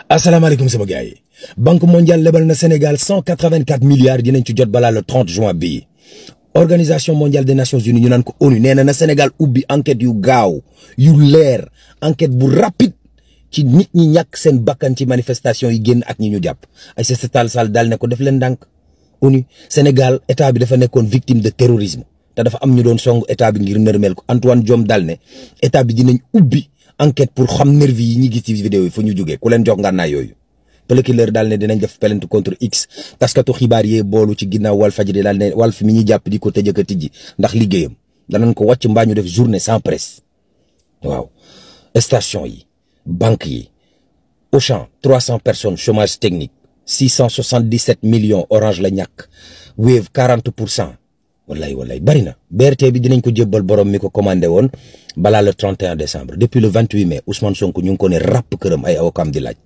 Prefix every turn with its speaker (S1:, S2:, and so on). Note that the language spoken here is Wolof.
S1: asalaamaaleykum sama gars yi banque mondiale lebal na Sénégal 184 milliards dinañ ci jot balaa le 30 juin bii organisation mondiale des nations unies ñu naan ko ONU nee na Sénégal ubbi enquête yu gaaw yu leer enquête bu rapide ci nit ñi ñàkk seen bakkan ci manifestation yi génn ak ñi ñu jàpp Aïssata Tall Sall daal ne ko def leen ndànk ONU Sénégal état bi dafa nekkoon victime de terrorisme te dafa am ñu doon song état bi ngir nërmeel ko Antoine Diome daal ne état bi dinañ ubbi enquête pour xam nervi yi ñi gis ci vidéo yi fu ñu jógee ku leen jox ngànnaay yooyu Pelekiller daal ne dinañ def plainte contre X taskatu xibaar yee boolu ci ginnaaw Walfadjri daal ne Walf mi ñuy jàpp di ko tëj ak a tijji ndax liggéeyam danañ ko wàcc mbaa ñu def journée sans presse waaw station yi banque yi Auchan 300 personnes chômage technique 677 millions Orange la ñàkk Wave 40% wallaay bari na BRT bi dinañ ko jébbal borom mi ko commandé woon balaa le 31 décembre depuis le 28 mai Ousmane Sonko ñu ngi ko ne ràpp këram ay awakam di laaj